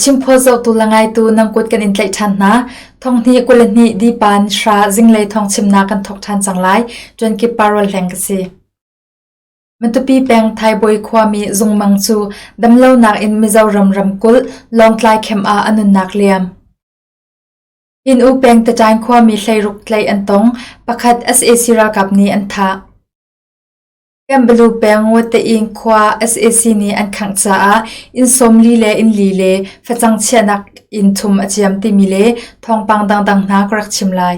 Chimphawt zohtu le ngaitu nan kut kan in tlaih ṭhan hna. Thonghnih 22 dipan hra zinglei thawngchimnak kan thawk ṭhan cang lai. Ṭuankip parol hleng ka si. Matupi peng Thaibawi khuami Zungmang cu damlonak in Mizoram ramkulh Lawngtlai camp ah a nunnak liam. Inn U peng Taṭaing khuami hleiruk tlaih an tong. Pakhat sac ralkap nih an thah. Kanbalu peng Wateing khua sac nih an khangh caah inn 40 le inn li le facang chiahnak inn thum a ciam timi le thawngpang dangdang hna ka rak chim lai.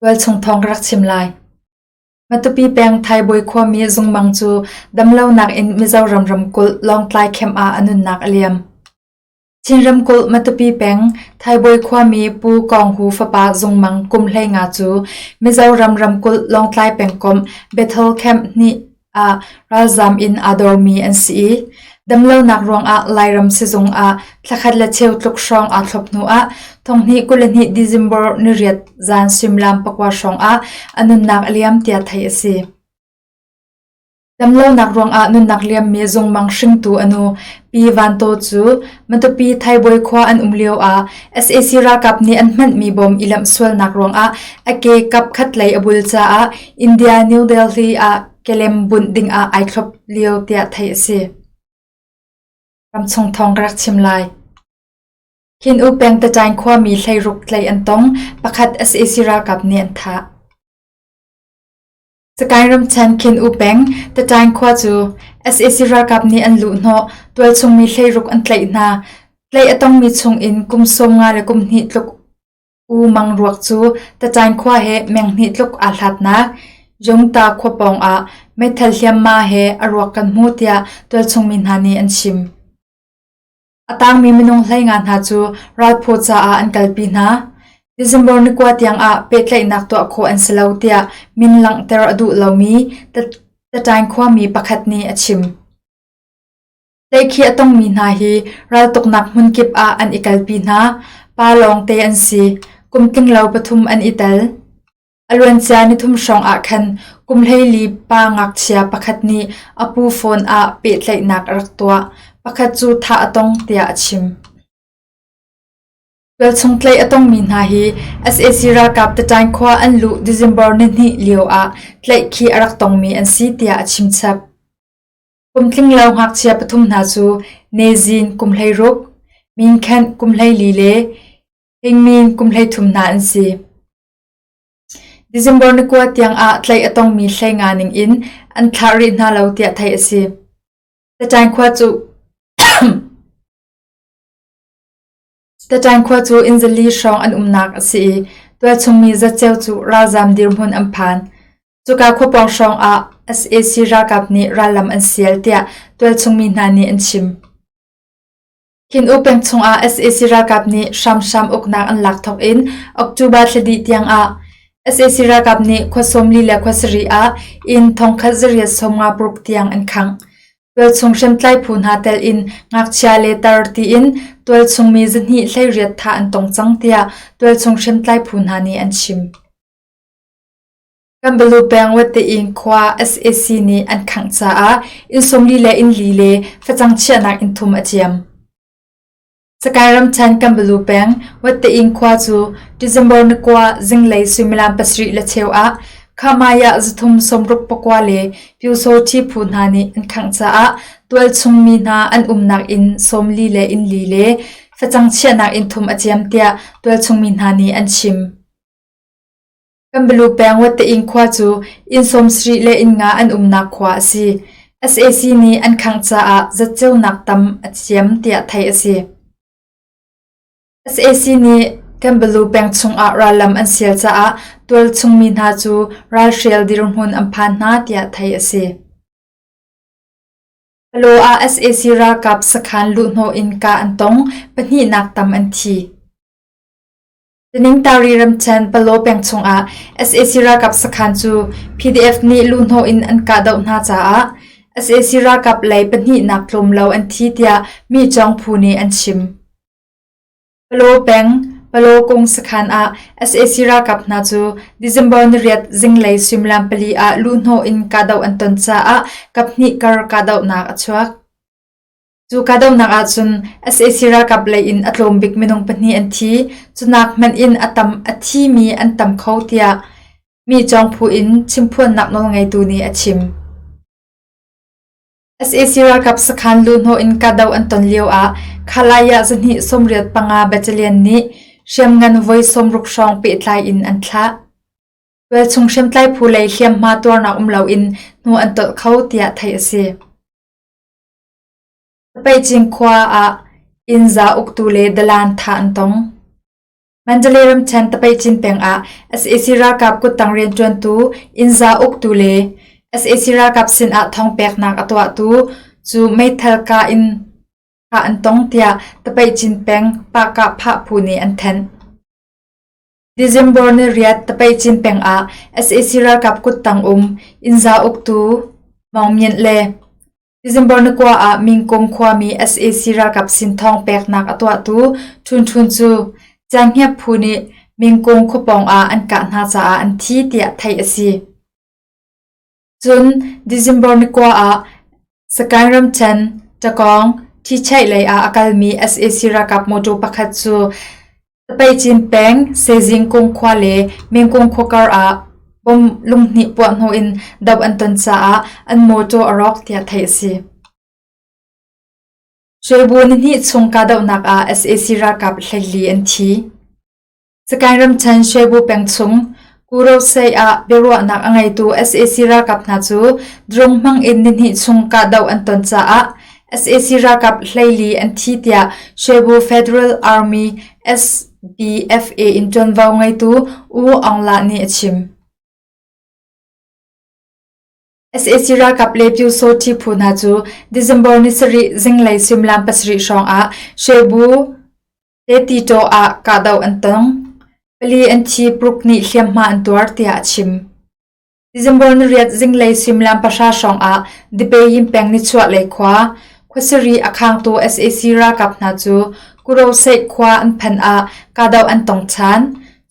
Tualchung thawng ka rak chim lai. Matupi peng Thaibawi khuami Zungmang cu damlonak in Mizoram ramkulh Lawngtlai camp ah a nunnak a liam. Chin ramkulh Matupi peng Thaibawi khuami Pu Kawng Hu fapa Zungmang kum 15 cu Mizoram ramkulh Lawngtlai pengkomh Bethel Camp hnih ah ralzaam in aa dormi an si i damlonak ruangah Lairam sizung ah thlakhat le cheu tluk hrawng aa thlop hnuah thonghnih 22 December niriat zan suimilam pakua hrawng ah a nunnak a liam tiah theih a si. Damlonak ruangah nunnak liammi zungmang hringtu a nu Pi Van Taw cu Matupi Thaibawi khua an um lio ah sac ralkap nih an hmanhmi bom i lamh sualnak ruangah a ke kap khatlei a bul caah India New Delhi ah kelem bunh dingah ai thlop lio tiah theih a si. Ramchung thawng ka rak chim lai. Khin U peng Taṭaing khuami hleiruk tlaih an tong, pakhat sac ralkap nih an thah. Sakaing ramṭhen Khin U peng Taṭaing khua cu sac ralkap nih an luhhnawh, tualchung mi hleiruk an tlaih hna. Tlaih a tongmi chung in kum 15 le kum hnih tluk U Mang ruak cu Taṭaing khua he meng hnih tluk aa hlatnak Yungta khua pawng ah meithal hliamhma he a ruak kan hmu tiah tualchung mi hna nih an chim. A tangmi minung 15 hna cu ralphaw caah an kalpi hna. December ni kua tiangah pehtlaihnak tuah khawh an si lo tiah min langhter a duh lomi Taṭaing khuami pakhat nih a chim. Tlaihkhih a tongmi hna hi raltuknak hmunkip ah an i kalpi hna. Pa lawngte an si. Kum tlinglo pathum an i tel. A luancia nithum hrawng ah khan kum 14 pa ngakchia pakhat nih a pu phone ah pehtlaihnak a rak tuah. Pakhat cu thah a tong tiah a chim. Tualchung tlaih a tongmi hna hi sac ralkap Taṭaing khua an luh December nihnih lio ah tlaihkhih a rak tongmi an si tiah a chim chap. Kum tlinglo ngakchia pathum hna cu Nezin kum 16, Minkhenh kum 14 le Hingmin kum 33 hna an si. December ni kua tiangah tlaih a tongmi 15 ning in an thlah rih hna lo tiah theih a si. Taṭaing khua cu Taṭaing khua cu inn zali hrawng an umnak a si i tualchung mi zatceo cu ralzaam dirhmun an phan. Cuka khua pawng hrawng ah sac ralkap nih rallam an sial tiah tualchung mi hna nih an chim. Khin U peng chungah sac ralkap nih hramhram uknak an lak thawk in October thla dih tiangah sac ralkap nih khua 40 le khua sarih ah inn thongkhat zariat 56 tiang an khangh. Tualchung hriamtlai phu hna tel in ngakchia le tar tiin tualchung mi zahnih 18 thah an tong cang tiah tualchung hriamtlai phu hna nih an chim. Kanbalu peng Wattein khua sac nih an khangh caah inn 40 le inn li le facang chiahnak inn thum a ciam. Sakae ramṭhen Kanbalu peng Wattein khua cu December ni kua zinglei suimilam pasarih le cheu ah Khamaya zathum sawmruk pakua le Pyusawṭhi phu hna nih an khangh caah tualchung mi hna an umnak inn 40 le inn li le facang chiahnak inn thum a ciam tiah tualchung mi hna nih an chim. Kanbalu peng Wattein khua cu inn 70 le inn nga an umnak khua a si. Sac nih an khangh caah zatceunak tam a ciam tiah theih a si. Sac nih Kanbalu peng chungah rallam an sial caah tualchung mi hna cu ralhrial dirhmun an phan hna tiah theih a si. Palaw ah sac ralkap sakhan luhhnawh in kah an tong, pahnihnak tam an thi. Taningtari ramṭhen Palaw peng chungah sac ralkap sakhan cu PDF nih luhhnawh in an kahdoh hna caah sac ralkap lei pahnihnak tlawm lo an thi tiah mi cawng phu nih an chim. Palaw peng. Palawkung sakhan ah sac ralkap hna cu December niriat zinglei suimilam pali ah luhhnawh in kahdoh an ton caah kaphnih kar kahdohnak a chuak. Cu kahdohnak ahcun sac ralkap lei in a tlawm bik minung pahnih an thi. Cunak hmanh in a tam a thimi an tam kho tiah mi cawngphu in chimphuannak nawlngeitu nih a chim. Sac ralkap sakhan luhhnawh in kahdoh an ton lioah Khalaya zahnih 85 battalion nih hriamngan voi 60 hrawng pehtlai in an thlah. Tualchung hriamtlai phu lei hliamhma tuarnak um loin hnu an tolh kho tiah theih a si. Tapeicing khua ah innza uktu le dalan thah an tong. Mandalay ramṭhen Tapeicin peng ah sac ralkap kuttang rianṭuantu innza uktu le sac ralkap sinah thawngpeknak a tuahtu cu meithal kah in thah an tong tiah Tapeicin peng Pahkahphah phu nih an thanh. December ni riat Tapeicin peng ah sac ralkap kuttang um innza uktu Maung Myint le December ni kua ah Mingkung khuami sac ralkap sin thawng peknak a tuahtu Htun Htun cu Cenghngia phu nih Mingkung khuapawng ah an kah hna caah an thi tiah theih a si. Cun December ni kua ah Sagaing ramṭhen Ṭakawng Ṭhicheih lei ah a kalmi sac ralkap mawṭaw pakhat cu Tapeicin peng Sezingkung khua le Mingkung khua kar ah bom lunghnih puahhnawh in doh an ton caah an mawṭaw a rawk tiah theih a si. Shwebu nihnih chung kahdohnak ah sac ralkap 14 an thi. Sagaing ramṭhen Shwebu peng chung Kurosei ah biaruahnak a ngeitu sac ralkap hna cu drone hmang in nihnih chung kahdoh an ton caah sac ralkap 14 an thi tiah Shwebu Federal Army SBFA in ṭuanvo ngeitu U Aung La nih a chim. Sac ralkap le Pyusawhti phu hna cu December ni sarih zinglei suimilam pasarih hrawng ah Shwebu Tetitaw ah kahdoh an tong. Pali an thi paruk nih hliamhma an tuar tiah a chim. December niriat zinglei suimilam pahra hrawng ah Dipeyin peng nichuahlei khua, khuasari a khangtu sac ralkap hna cu Kuroseih khua an phanh ah kahdoh an tong ṭhan.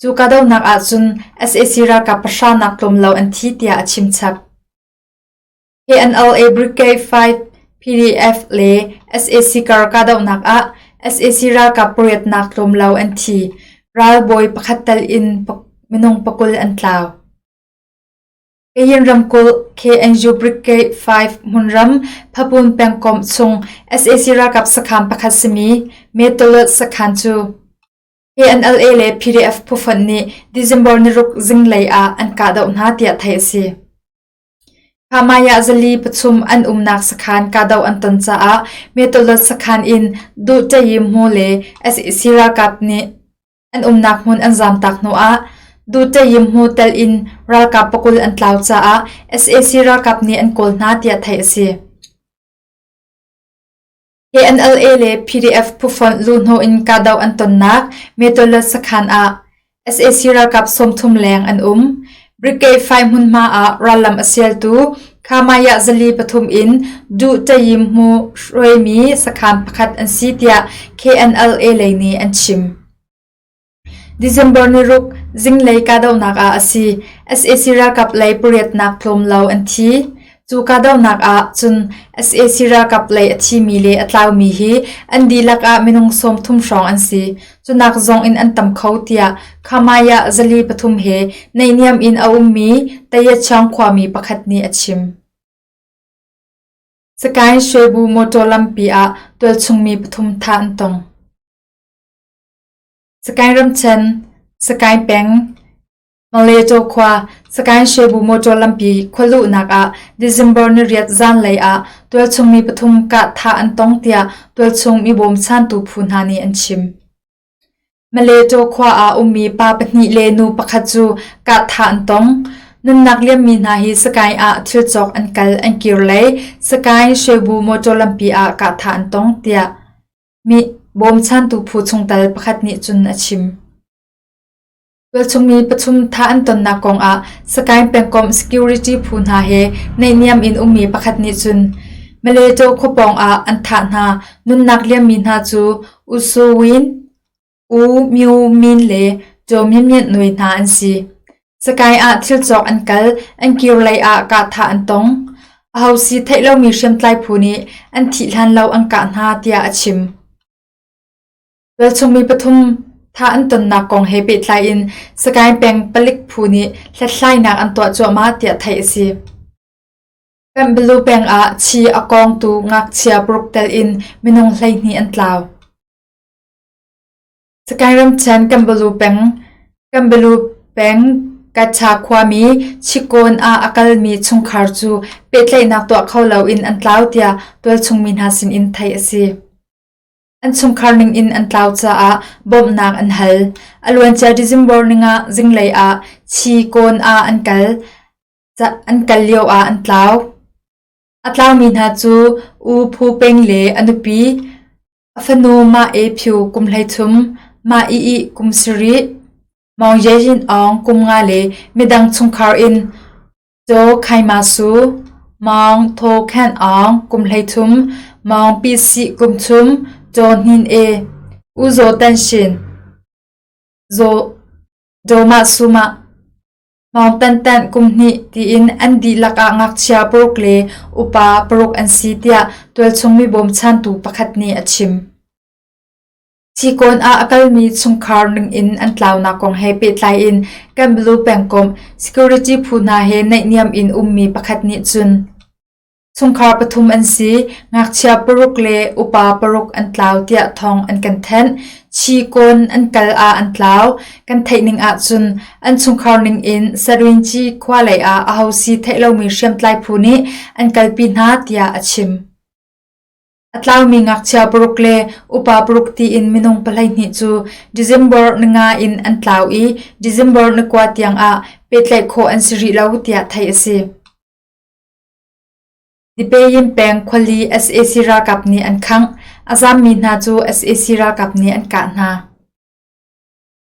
Cu kahdohnak ahcun sac ralkap pahra nak tlawm lo an thi tiah a chim chap. KNLA Brigade 5 PDF le sac kar kahdohnak ah sac ralkap pariatnak tlawm lo an thi. Ralbawi pakhat tal in minung pakul an tlau. Kayin ramkulh KNU Brigade 5 hmunram Phapun pengkomh chung sac ralkap sakhan pakhat simi Metolot sakhan cu KNLA le PDF phufonh nih December niruk zinglei ah an kahdoh hna tiah theih a si. Khamaya zali pathum an umnak sakhan kahdoh an ton caah Metolot sakhan in Duh-Ṭayim-hmu le sac ralkap nih an umnak hmun an zamtak hnuah Duh-Ṭayim-hmu telh in ralkap pakul an tlau caah sac ralkap nih an kawl hna tiah theih a si. KNLA le PDF phufonh luhhnawh in kahdoh an tonnak Metolat sakhan ah sac ralkap 30 leng an um. Brigade 5 hmunhma ah rallam a sialtu Khamaya zali pathum in Duh Tayim Hmu hruaimi sakhan pakhat an si tiah KNLA lei nih an chim. December niruk zinglei kahdohnak ah a si. Sac ralkap lei pariatnak tlawm lo an thi. Cu kahdohnak ah cun sac ralkap lei a thimi le a tlaumi hi an dihlak ah minung 30 hrawng an si. Cunak zong in an tam kho tiah Khamaya zali pathum he naihniam in a ummi Tayachang khuami pakhat nih a chim. Sagaing Shwebu motor lampi ah tualchungmi pathum thah an tong. Sagaing ramṭhen, Sagaing peng, Maleto khua, Sagaing Shwebu motor lampi khualuhnak ah December niriat zanlei ah tualchung mi pathum kah thah an tong tiah tualchung mi bawmchantu phu hna nih an chim. Maleto khua ah ummi pa pahnih le nu pakhat cu kah thah an tong. Nunnak liammi hna hi Sagaing ah thil cawk an kal an kir lei Sagaing Shwebu motor lampi ah kah thah an tong tiah Mi bawmchantu phu chungtel pakhat nih cun a chim. Tualchungmi pathum thah an tonnak kongah Sagaing pengkomh security phu hna he naihniam in ummi pakhat nih cun Maleto khuapawng ah an thah hna. Nunnak liammi hna cu U Su Win, U Myo Min le Kyaw Myint Myint Nui hna an si. Sakae ah thil cawk an kal, an kir lei ah kahthah an tong. Aho si theih lomi hriamtlai phu nih an thih hlan lo an kah hna tiah a chim. Tualchung mi pathum thah an tonnak kong he pehtlai in Sagaing peng palik phu nih hlathlainak an tuah cuahmah tiah theih a si. Pemhbalu peng ah chi a kawngtu ngakchia paruk tel in minung 12 an tlau. Sagaing ramṭhen Kanbalu peng Kanbalu peng Kacha khuami Chikawn ah a kalmi chungkhar cu pehtlaihnak tuah kho loin an tlau tiah tualchung mi hna sinin theih a si. An chungkhar ningin an tlau caah bawmhnak an hal. A luancia December ninga zinglei ah Chikawn ah an kal. An kal lioah an tlau. A tlaumi hna cu U Phu Peng le a nupi A fanu Mah E Phyu kum 13, Mah I I kum 7, Maung Ye Yin Aung kum 5 le midang chungkhar in Zaw Khai Ma Su, Maung Thaw Khen Aung kum 13, Maung Pi Si kum 3, Zaw Hnin E, U Zaw Tan Shin, Zaw Daw Mah Su Mah. Maung Tantan kum hnih tiin an dihlak ah ngakchia paruk le upa paruk an si tiah tualchung mi bawmchantu pakhat nih a chim. Sikawn ah a kalmi chungkhar ningin an tlaunak kong he pehtlai in Kanbalu pengkomh security phu hna he naihniam in ummi pakhat nih cun Chungkhar pathum an si. Ngakchia paruk le upa paruk an tlau tiah thawng an kan thanh. Chikawn an kal ah an tlau. Kan theih ning ahcun an chungkhar ning in Sarinci khua lei ah aho si theih lomi hriamtlai phu nih an kalpi hna tiah a chim. A tlaumi ngakchia paruk le upa paruk tiin minung 12 cu December ninga in an tlau i December ni kua tiang ah pehtlaih khawh an si rih lo tiah theih a si. Dipeyin peng khuali sac ralkap nih an khangh. A zaammi hna cu sac ralkap nih an kah hna.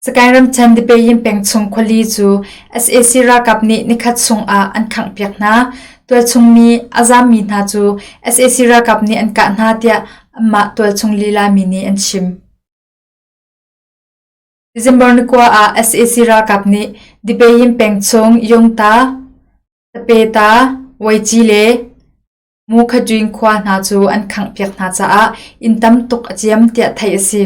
Sagaing ramṭhen Dipeyin peng chung khuali cu sac ralkap nih nikhat chungah an khanghpiak hna. Tualchung mi a zaammi hna cu sac ralkap nih an kah hna tiah anmah tualchung lila mi nih an chim. December ni kua ah sac ralkap nih Dipeyin peng chung Yungta, Tapeta, Weici le Mukhajwin khua hna cu an khanghpiak hna caah inn tam tuk a ciam tiah theih a si.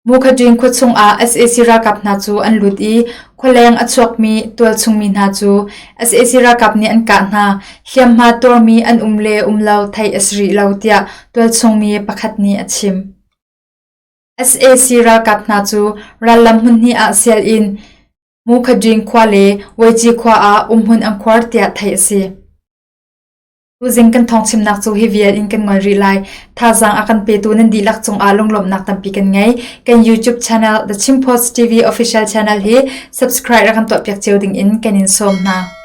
Mukhajwin khua chungah sac ralkap hna cu an lut i khualeng a chuakmi tualchung mi hna cu sac ralkap nih an kah hna. Hliamhma tuarmi an um le um lo theih a si rih lo tiah tualchung mi pakhat nih a chim. Sac ralkap hna cu rallam hmunhnih ah sial in Mukhajing khua le Weici khua ah umhmun an khuar tiah theih a si. Tuzing kan thawngchimnak cu hi vial in kan ngol rih lai. Thazaang a kan petu nan dihlak cungah lunglawmhnak tampi kan ngei. Kan YouTube channel The Chin Post TV official channel hi subscribe rak kan tuahpiak cio ding in kan in sawm hna.